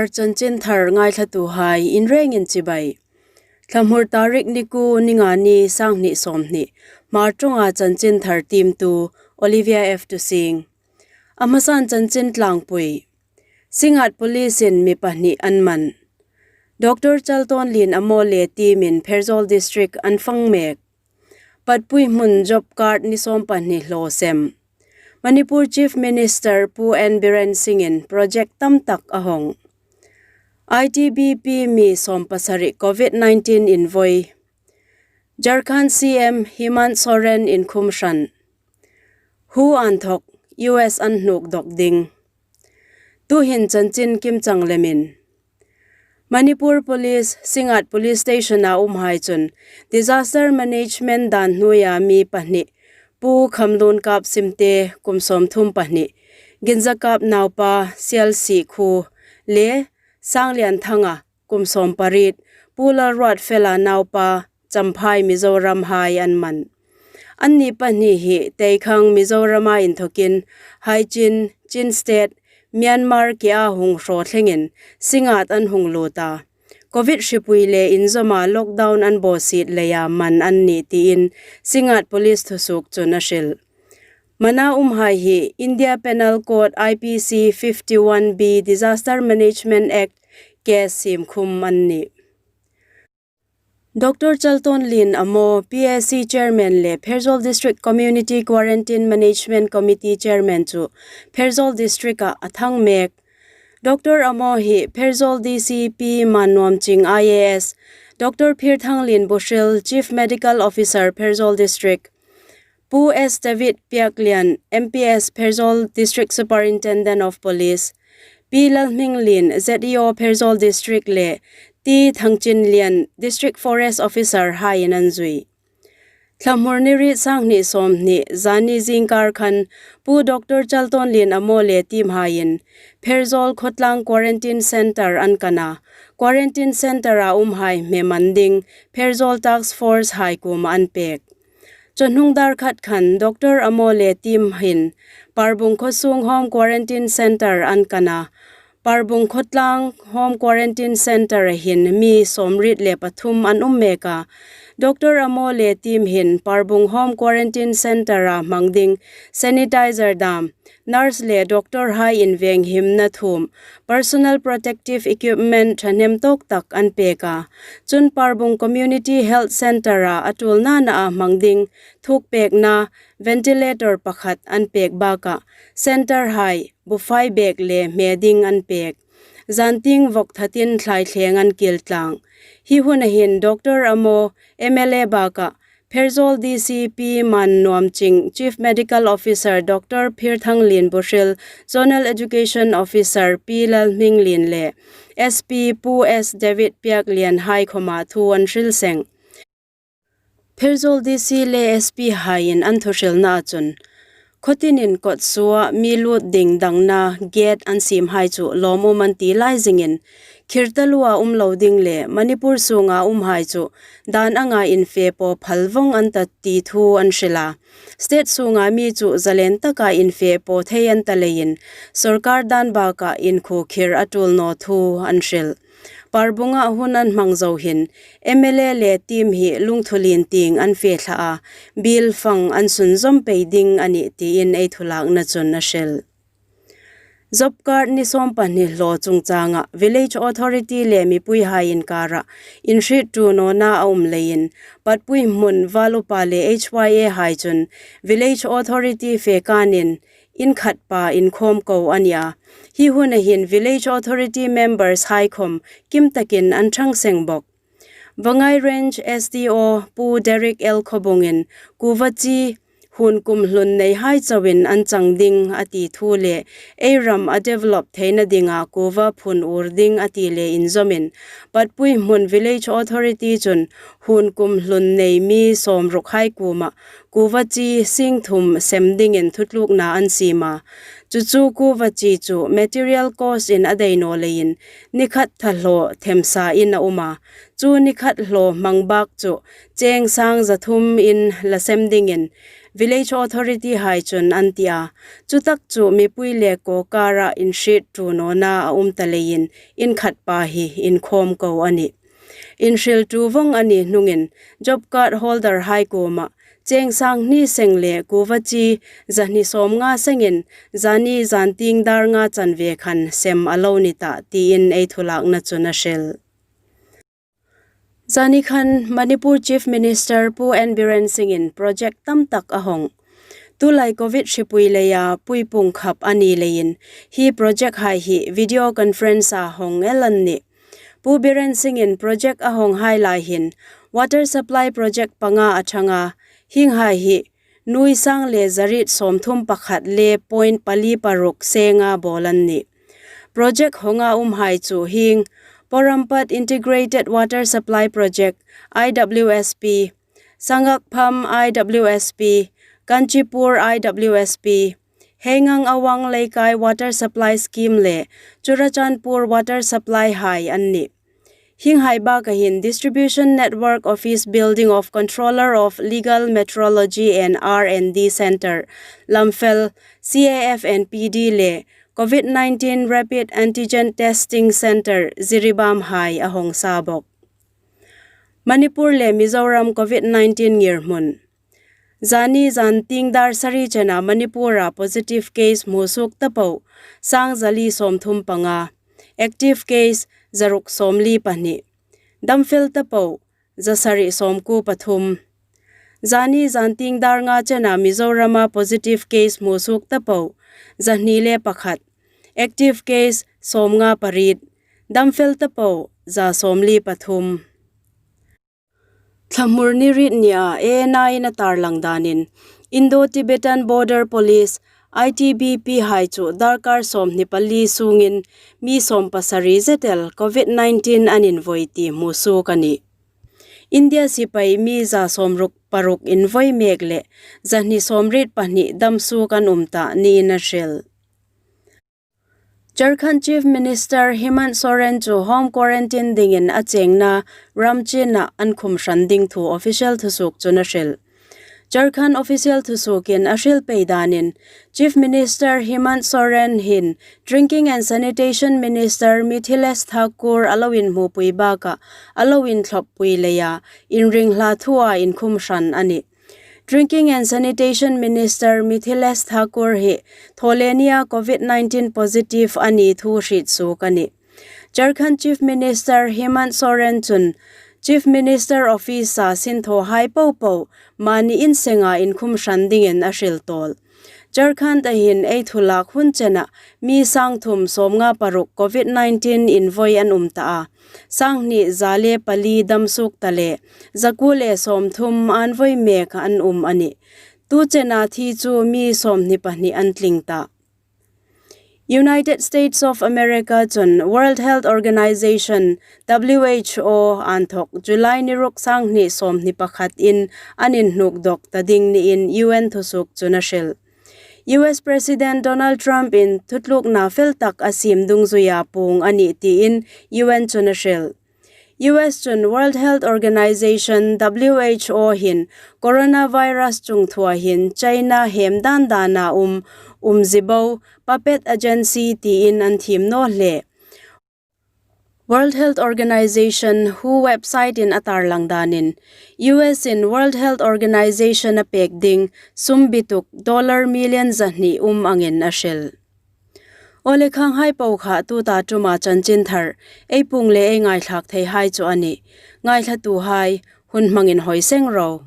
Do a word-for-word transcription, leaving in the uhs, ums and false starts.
Chanchin thar ngaithlatuhai inrengin chibai. Thlamur tarik ni kuo, Ningani, sanghni sawmhni. Hmar ṭawnga chanchin thar tiemtu Olivia F Tusing. A hmasan chanchin tlangpui. Singat Police-in mi pahni an man. Doctor Chaltonlien Amo le team-in Pherzawl District an fang mek. Patpui hmun job card ni sawmpahni hlaw sem. Manipur Chief Minister Pu N Biren Singh-in project tam tak a hawng. I T B P mi sawmpasari Covid nineteen invoi. Jharkhand C M Hemant Soren inkhum hran. Hu an thawk, U S an hnuk dawk ding. Tuhin chanchin kimchang lemin. Manipur Police, Singat Police Station-a umhai chun Disaster Management dan hnuoia mi pahni, Pu Khamlunkap Simte, kum sawmthum pahni, Ginzakap naupa, Sialsi khuo, le Sanglianthanga, kum sawmpariet, Pu Lalruatfela naupa, Champhai, Mizoram hai an man. Anni pahni hi Teikhang, Mizorama inthokin Haichin, Chin State, Myanmar kea hung hraw thlengin Singat an hung lut a. Covid hripui le inzawma lockdown an bawsiet leia man an nih tiin Singat Police thusuok chun a hril. Mana umhai hi India Penal Code I P C fifty-one B Disaster Management Act case siemkhum an nih. Doctor Chaltonlien Amo, P A C Chairman le Pherzawl District Community Quarantine Management Committee Chairman chu Pherzawl District-a a thang mek. Doctor Amo hi Pherzawl D C P Mannuamching I A S, Doctor Phirthanglien Buhril, Chief Medical Officer Pherzawl District, Pu S David Piaklian, M P S Pherzawl District Superintendent of Police, Pi Lalhminglien, Z E O Pherzawl District le T Thangchinlian, District Forest Officer haiin an zui. Thlamur ni riet, sanghni sawmhni, zani zingkar khan Pu Doctor Chaltonlien Amo le team haiin Pherzawl Khawtlang Quarantine Centre an kan a. Quarantine Centre-a umhai hme man ding Pherzawl Task Force hai kuoma an pek. Chawhnung dar khat khan Doctor Amo le team hin Parbung Khawsung Home Quarantine Centre an kan a. Parbung Khawtlang Home Quarantine Centre-a hin mi sawmriet le pathum an um mek a. Doctor Amo le team hin Parbung Home Quarantine Centre-a hmang ding sanitizer dam, nurse le doctor hai invenghimna thum, personal protective equipment ṭhahnem tawk tak an pek a. Chun Parbung Community Health Centre-a a ṭulna naa hmang ding thukpekna ventilator pakhat an pek bakah, centre hai bufai bag le hme ding an pek. Zantieng vawk thatin thlaithleng an kil tlang. Hi huna hin Doctor Amo, M L A bakah, Pherzawl D C P Mannuamching, Chief Medical Officer Doctor Phirthanglien Buhril, Zonal Education Officer Pi Lalhminglien le S P Pu S David Piaklian hai khawma thu an hril seng. Pherzawl D C le S P haiin an thuhrilnaa chun, khawtinin kawtsuoa mi lut ding dangna gate an siemhai chu lawmum an ti lai zingin, khirtalua um lo ding le Manipur sunga umhai chu dan anga infe paw phal vawng an ta ti thu an hril a. State sunga mi chu zalen taka infe paw thei an ta leiin, sawrkar dan bakah inkhuo khir a ṭul naw thu an hril. Parbunga hun an hmang zo hin, M L A le team hi lungthu lien tieng an fe thla a, bill fang an sunzawm pei ding a nih tiin ei thulakna chun a hril. Job card ni sawmpahni hlaw chungchanga Village Authority le mipuihai inkara inhriettu nawna a um leiin, Patpui hmun Val Upa le H Y A hai chun Village Authority fe kanin inkhatpa inkhawm ko a nia. Hi huna hin Village Authority members hai khawm kim takin an ṭhang seng bawk. Vangai Range S D O Pu Derek L Khawbungin kuva chi hun kum hlun nei hai chauin an chang ding a ti thu le ei ram a develop theina dinga kuva phun ur ding a ti le inzawmin, Patpui hmun Village Authority chun hun kum hlun nei mi sawmruk hai kuoma kuva chi sing thum sem dingin thutlukna an siem a. Chu chu kuva chi chu material cost in a dai naw leiin ni khat thahlaw themsa in a um a. Chu ni khat hlaw hmang bak chu cheng sang za thum in la sem dingin Village Authority hai chun an ti a. Chu tak chu mipui le kawkara inhriet ṭu nawna a um ta leiin in khat pa hi inkhawm ko a nih. Inhril ṭu vong a ni hnungin job card holder hai kuoma cheng sang hni seng le kuva chi za hni sawmnga sengin zani zantieng dar nga chanve khan sem a lo ni tah tiin ei thulakna chun a hril. Zani khan Manipur Chief Minister Pu N Biren Singh-in project tam tak a hawng. Tulai Covid hripui leia pui pung khap a ni leiin hi project hai hi video conference-a hawng el an nih. Pu Biren Singh-in project a hawng hai lai hin water supply project panga a ṭhang a, hieng hai hi nuoi sang le za riet sawmthum pakhat le point pali paruk senga bawl an nih. Project hawnga um hai chu hieng Porampat Integrated Water Supply Project, I W S P, Sangakpham I W S P, Kanchipur I W S P, Heingang Awang Leikai Water Supply Scheme le Churachandpur Water Supply hai an nih. Hieng hai baka hin Distribution Network Office Building of Controller of Legal Metrology and R and D Center, Lamphel, C A F and P D le Covid nineteen Rapid Antigen Testing Center, Jiribam hai a hawng sa bawk. Manipur le Mizoram Covid nineteen ngirhmun. Zani zantieng dar sari chena Manipur-a positive case hmusuok ta po, sang zali sawmthum panga. Active case zaruk sawmli pahni. Damfel ta po, zasari sawmkuo pathum. Zani zantieng dar nga chena Mizorama positive case hmusuok ta po, zahni le pakhat. Active case sawmnga pariet. Damfel ta po, za sawmli pathum. Thlamur ni riet nia A N I-in a tarlang danin Indo-Tibetan Border Police, I T B P hai chu darkar sawmhni pali sungin mi sawm pasari zetel Covid nineteen an invoi ti hmusuok a nih. India sipai mi za sawmruk paruk invoi mek le zahni sawmriet pahni damsuok an um ta niin a hril. Jharkhand Chief Minister Hemant Soren chu home quarantine dingin a chengna ram Chin-a an khum hran ding thu official thusuok chun a hril. Jharkhand official thusuokin a hril pei danin Chief Minister Hemant Soren hin Drinking and Sanitation Minister Mithilesh Thakur a lo inhmupui baka a lo inthlawppui leia inring hla thua inkhum hran a nih. Drinking and Sanitation Minister Mithilesh Thakur hi thawlenia Covid nineteen positive a ni thu hriet suok a nih. Jharkhand Chief Minister Hemant Soren chun Chief Minister Office-a sinthaw hai popo mani in senga inkhum hran dingin a hril tawl. Jharkhand-a hin ei thulak hun chena mi sang thum sawmnga paruk Covid nineteen invoi an um ta a. Sanghni za le pali damsuok ta le, zakuo le sawmthum an voi mek an um a nih. Tu chena thi chu mi sawmhni pahni an tling ta. United States of America chun World Health Organization, W H O, anthok July ni ruk sanghni sawmhni pakhat in an inhnuk dawk ta ding niin U N thusuok chun a hril. U S President Donald Trump-in thutlukna fel tak a siem dungzuia puong a nih tiin U N chun a hril. U S chun World Health Organization, W H O hin coronavirus chungthua hin China hem dan dana um, umzibo, puppet agency tiin an thiem naw hle. World Health Organization, W H O website-in a tarlang danin, U S-in World Health Organization-a pek ding sum bituk dollar million zahni um angin a hril. Aw le, khanghai po kha tuta ṭuma chanchinthar ei puong le ei ngaithlak theihai chu a nih. Ngaithlatuhai, hun hmangin hoi seng ro.